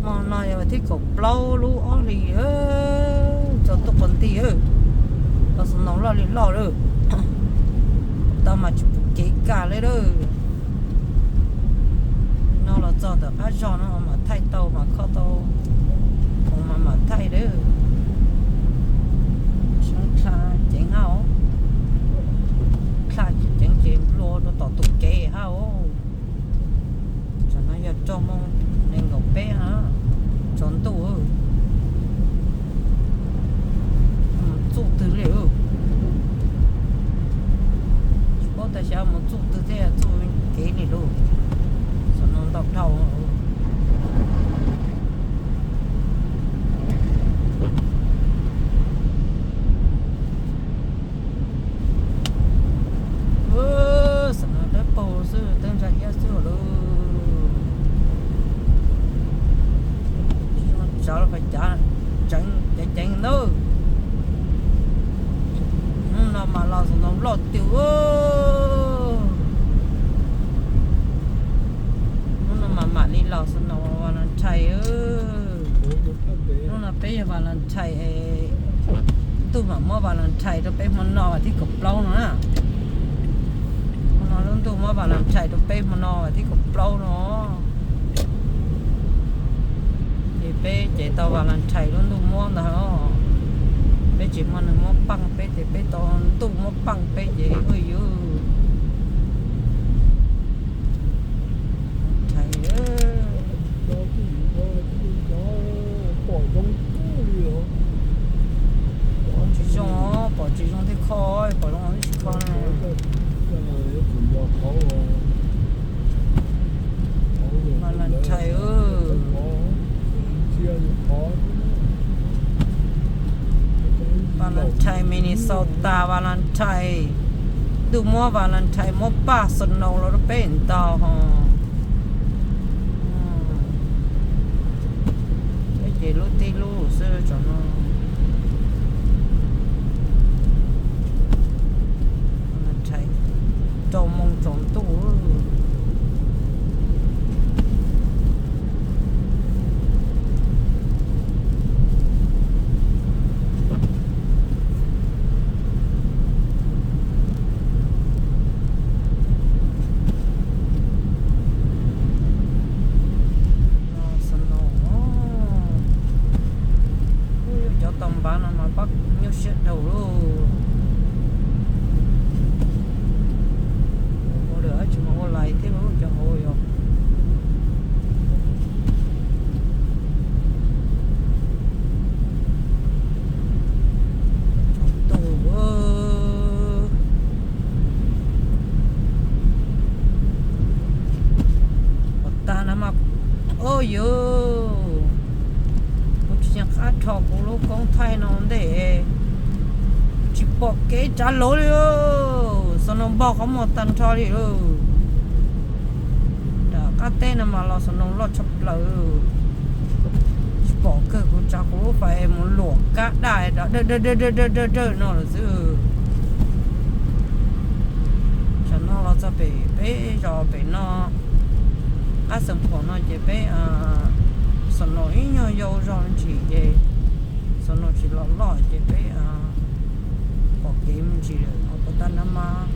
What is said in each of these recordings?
Hmo no yog thib kaum plaub lub ob hlis, tsaus ntuj qhov nti, los snow loj li loj lawm. Tau mas tsis pom kev kaj li lawm. No los txog ntawm qab zog no mam thaij tau mas kho tau, mas mam thaij lawm. Sab dlha ceev hab, dlha ceev ces nplua rau tom tus kev hab. Tam no yog rau moos nees nkaum peb, tsaus ntuj, mus txuj twg li. Tsis paub tas xyov mus txuj twg thiaj txuj kev li lauj. Tam no ntau dhau. Tam no dawb paug xwb, teeb ntsa iab xwb lauj. Tsav los pais cav ceev ceev ntawd. Hnub no mas los snow loj tiag. Hnub no mas mam li los snow Valentine. Hnub no peb yog Valentine, ntuj mam muab Valentine rau peb hmo no vas thib kaum plaub no na. Hmo no lub ntuj muab Valentine rau peb hmo no vas thib kaum plaub no. Ces peb ces tau Valentine lub ntuj muab ntag. Peb tsis muaj neeg muab paaj peb ces peb tau ntuj muab paaj peb ces ua yuv. Pom tsis zoo, pom tsis zoo thiaj kho, pom zoo thiaj tsis kho na. Valentine, Valentine Minnesota, Valentine, ntuj muab Valentine muab paj snow los rau peb ntag ho. Peb ces lub tib lub xwb tam no. Valentine rau moos tsaus ntuj. Cov tau npav no mas pab nyuaj siab dhau lauj. Ua lawm tsis mus ua lais thiab lauj cov hauv yog. Tsaus ntuj. Pom tag no mas, o yus, kuv tsis nco qab rho kuv lub koob thaij no ntej, tsis pom kev tsav luv li. Snow npog qhov muag tag nrho li lauj. Nram qab teb no mas los snow loj tshaj plaws. Tsis pom kawg, kuv tsav kuv lub fais mus luam kab daj dawg dawg dawg dawg no lawm xwb. Tam no los txog pem peb zos pem no, qab xeem pom no ces peb snow ib nyuag yau zog ntsis ces snow tsis los loj ces peb pom kev me ntsis lawm. Ho puas tag nrho mas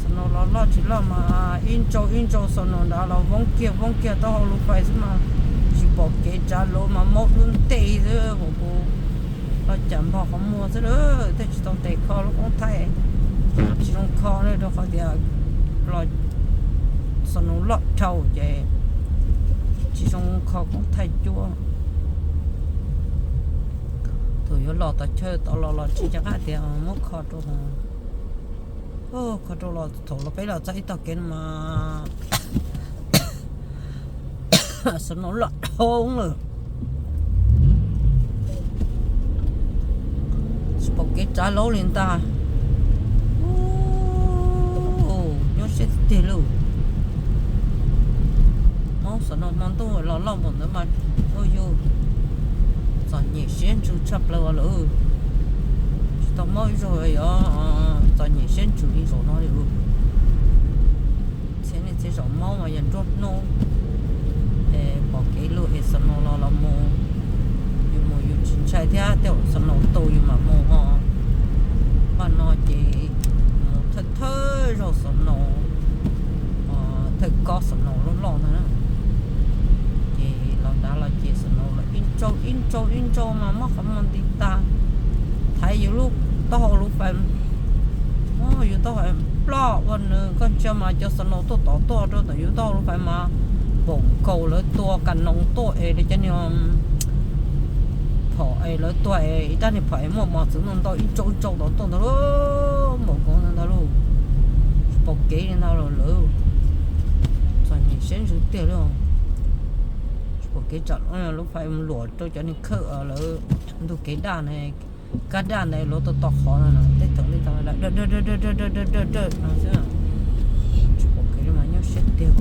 snow los loj tsis loj mas ib ntsau ib ntsau snow nrad los voob kiag voob kiag taub hau lub fais xwb mas tsis pom kev tsav luv mas maub dub ntej xwb. Kuv los cas npog qhov muag xwb lawm thiaj tsis tau tes kho lub koob thaij. Tsis zoo kho li rau qhov tias los snow loj dhau ces tsis zoo kho koob thaij cuab. Thaum yuav los tom chaw tod los los tsis nco qab tias muab kho rau, kho rau los thaum los peb los txog ib tog kev no mas snow loj dhau lawm. Tsis pom kev tsav luv li ntag. Nyuaj siab tiag tiag lauj. Maub snow hmo ntuj los loj npaum ntawd mas, o yus, txom nyem siab ntsws tshaj plaws lawm. Tsis tau maub ib zaug yuav txom nyem siab ntsws li zaum no li lauj. zaug snow, thawj kob snow loj loj ntag na. Ces los nrad los ces snow los ib ntsauj ib ntsauj ib ntsauj mas muab qhov muag nti tag, thaiv yus lub taub hau lub fais, yus taub hau ploj ua nws. Koj ntsia mas cov snow tuaj tod tuaj rau ntawm yus taub hau lub fais mas npaum nkaus lawv tua kas noos tuaj es cov niag phom es lawv tua es ib rab niag phom es muaj mos txwv ntau ntau ib ntsauj ib ntsauj tod tuaj ntag lauj, npaum nkaus ntag lauj. Tsis pom kev li ntag lauj lawv. Txom nyem siab ntsws tiag li. Tsis pom kev tsam lub fais luam rau cov niag khawj lawv ntug kev daj na, kab daj ntawd luav tau tos qhov no tej thaum tej thaum dawm dawm dawm dawm dawm dawm dawm no xwb. Tsis pom kev li mas nyuaj siab tiag.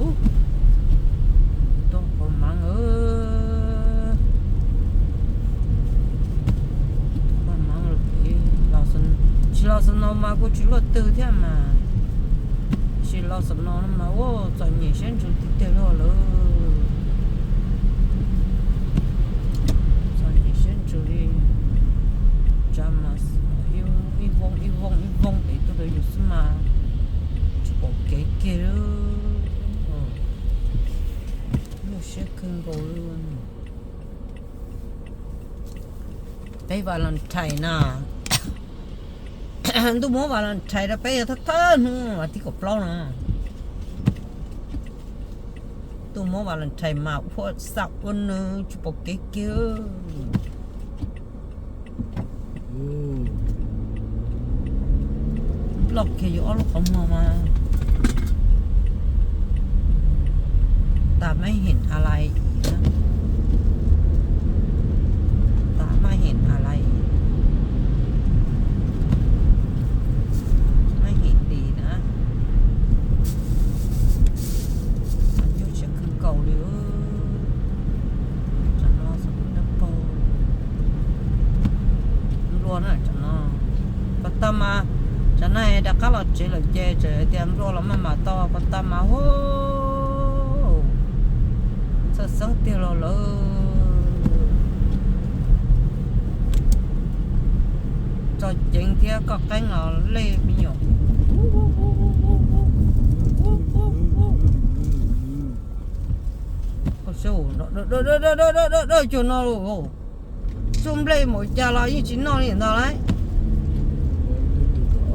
Ub, tuaj qhov mav, qhov mav, tsis los snow mas kuj tsis luaj twg thiab mas, tsis los snow no mas ua txom nyem siab ntsws tiag tiag li lawm. Txom nyem siab ntsws li. Tsav mas ib voog ib voog ib voog pem tuaj rau yus xwb mas tsis pom kev kiag li. Nyuaj siab kawg nkaus li. Peb Valentine na, ntuj muab Valentine rau peb yog thawj thawj hnub vas thib kaum plaub no. Ntuj muab Valentine mas ua xam ua nws tsis pom kev kiag. Ploj kiag yus ob lub qhov muag mas tas maj heem a lais, tas maj heem a lais, maj heem li na. Nyuaj siab kawg nkaus li. Tsam no xov tooj dawb paug, nplua na tsam no. Puas tau mas, tsam no rov qab los tsev lawm ces tseem tias nplua los maj mam tau, puas tau mas hu, txhawj xeeb tiag los lawm. Tso ceev thiab koj qeeb los lej me nyuam. Dawb cuag no lauj. Tsuj nplej npaum cas los yeej tsis noj li ntag lauj.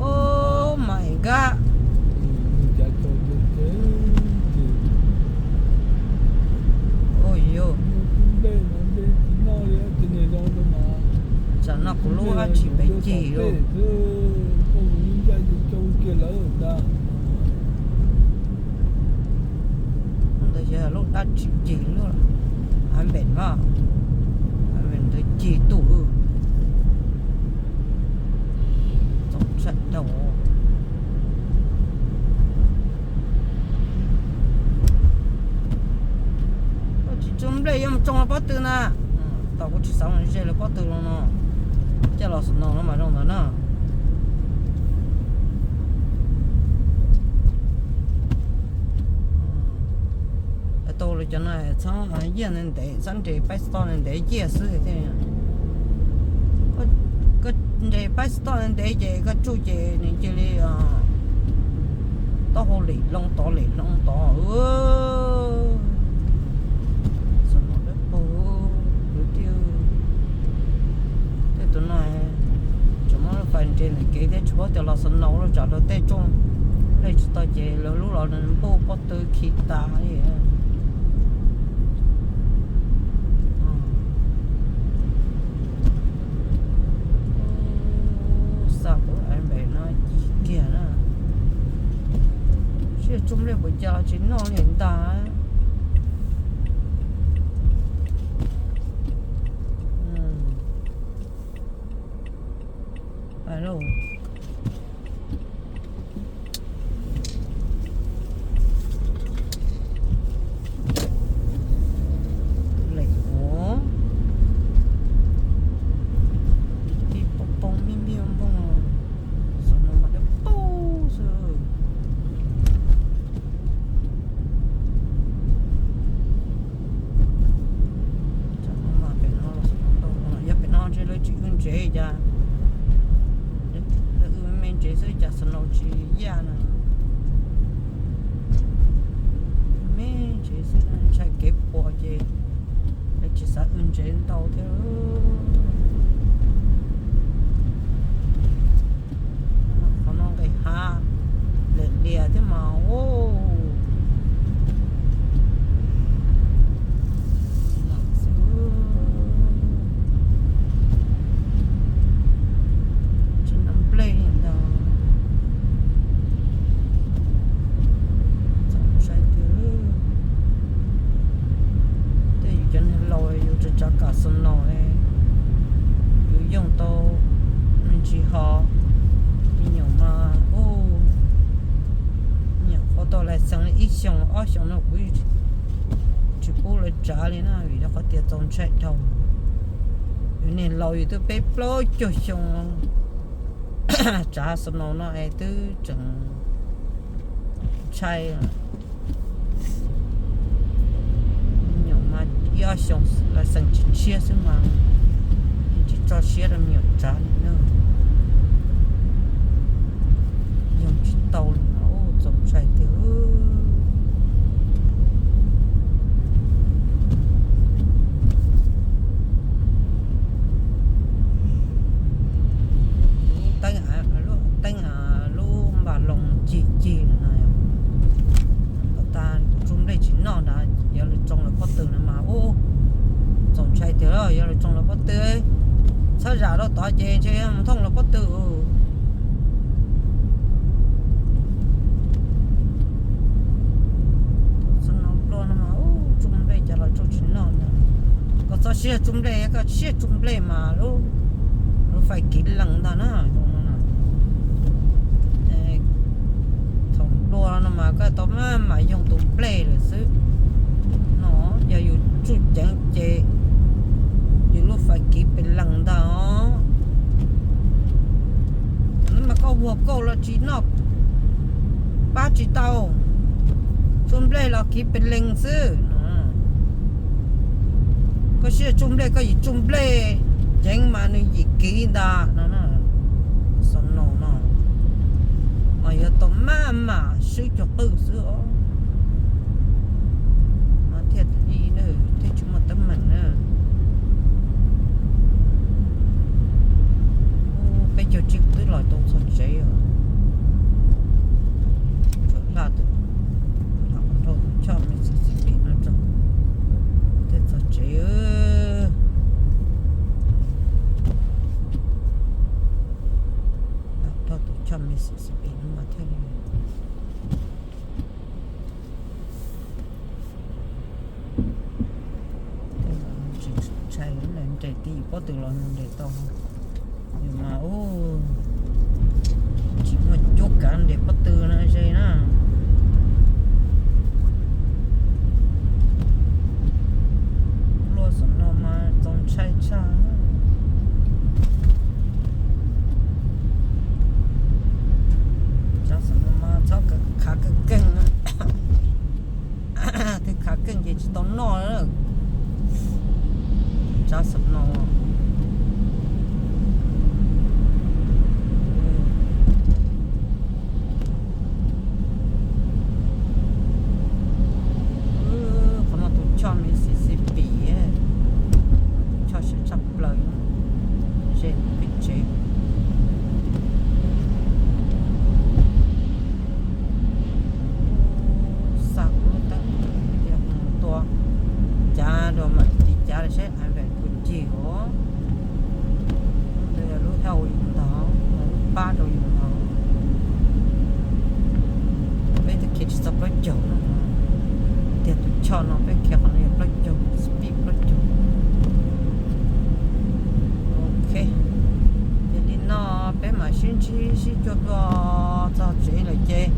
Oh my god. Ua yog, tsam no kuv lub dab tsi pem cig lawm. Ntawd yog lub dab tsi cig lawm, av npem no, av npem ntawd cig tuaj. Txaus tshaj dhau. Koj tsis tsuj nplej yuav mus tsoo lawv pob tw na. Tau kuv tsis xav mus ze lawv pob tw los no, coj los snow no mas zoo ntawd na. Tau lawv cov no txhob yiaj ntev ntev, txhob nres paib xov tooj ntev ntev yiaj xwb thiaj. Koj nres paib xov tooj ntev ntev ces koj tsuj ces nws cia li taub hau lim loo tod lim loo tod. Xov tooj dawb paug, kwv tij. Tej tus no tseem muab lub fais nres ntawm kev thiab tsis paub tias los snow los tsam rau tej tsooj lej tsis tau ces lawv lub los npuj pob tw khi tas li. Xa kuv av npem no ci kiag na. Seb tsuj nplej puas cas los tsis noj li ntag. Lem ua, tib poob poob npij npij npoo, xov no mas dawb paug xwb. Tsam no mas pem no los xov no ntau, yog pem no ntshe lawv tsis wb ntsev cas, lawv tsev xwb cas snow tsis yaj na. Me ntsev xwb ntshai kev puas ces tsis xav wb ntsev ntau thiab. Qhov no nqis hav liam lias thiab mas ua tsis noj nplej li ntag. Txaus ntshai tiag. Tej yus cov neeg laus yus tsav tsav kam snow, yus yooj tau me ntsis ho. Me nyuam mas ua, me nyuam qhuav tau license ib xyoos ob xyoos no kuv tsis pub lawv tsav li na vim rau qhov tias txaus ntshai dhau. Yus niag laus yus twb peb plaub caug xyoo tsav snow no es twb tseem ntshai. Me nyuam mas ib ob xyoos license tshiab tshiab xwb mas yeej tsis tso siab rau me nyuam tsav li na. Yoog tsis tau li mas ua txaus ntshai tiag. Teeb, lub npas loos cig cig no na. Tag kuv tsuj nplej tsis noj ntag, yog lawv tsoo lawv pob tw no mas ub, txaus ntshai tiag. Yog lawv tsoo lawv pob tw, txhob zam rau tod ces ntshe mus thooj lawv pob tw. Txog no nplua no mas ub, tsuj nplej cas los tsuj tsis noj ntag. Koj txhob siab tsuj nplej, koj siab tsuj nplej mas lub, lub fais kiv lees ntag na. Thaum nplua no mas koj tau maj mam yoog tus nplej lawm xwb no. Yog yus tsuj ceev ces yus lub fais kiv pes lees ntag os. Thaum no mas koj vuag kauj los tsis noj, pab tsis tau. Tsuj nplej los kiv pes lees xwb. Koj siab tsuj nplej koj yim tsuj nplej ceev mas nws yim kiv ntag no. Snow no mas yuav tau maj mam swb cog qwj xwb os. Mas thiaj li thiaj tsis muaj teeb meem na. Peb caug tsib twb los tau txog tsev os. Tsuas hla tus, hla qhov nrho tus choj Mississippi no tso, thiaj txog tsev. Hla nrho tus choj Mississippi no mas thiaj li Tsis ntshai nres tib pob tw los nres tau. Yus mas ub, tsis muaj cuab kav nres pob tw no ze na. Luaj xom no mas txaus ntshai tshaj. Tsav xom no mas txhob khav keej keej, twb khav keej ces tsis tau noj. Tsav xom no. Qhov no tus choj Mississippi, tus choj siab tshaj plaws, ze peb tsev. Xa kuv lub teeb tias mus tua cav rau mam li cav saib av npam puas cig os. Lub hau yus ntag, lub pab rau yus ntag. Peb twb khiav tsis txog plaub caug no, tiag tus choj no peb khiav qhov no yog plaub caug, speed plaub caug. Ok, ces li no peb mam sib ntsib sib cuag dua txog tsev lawm ces,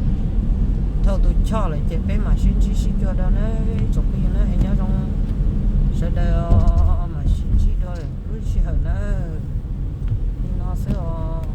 thauj tus choj lawm ces peb mam sib ntsib sib cuag dua nawb tsoom phooj ywg na, es nyob zoo sawv daws, mam sib ntsib dua lwm lub sij hawm nawb.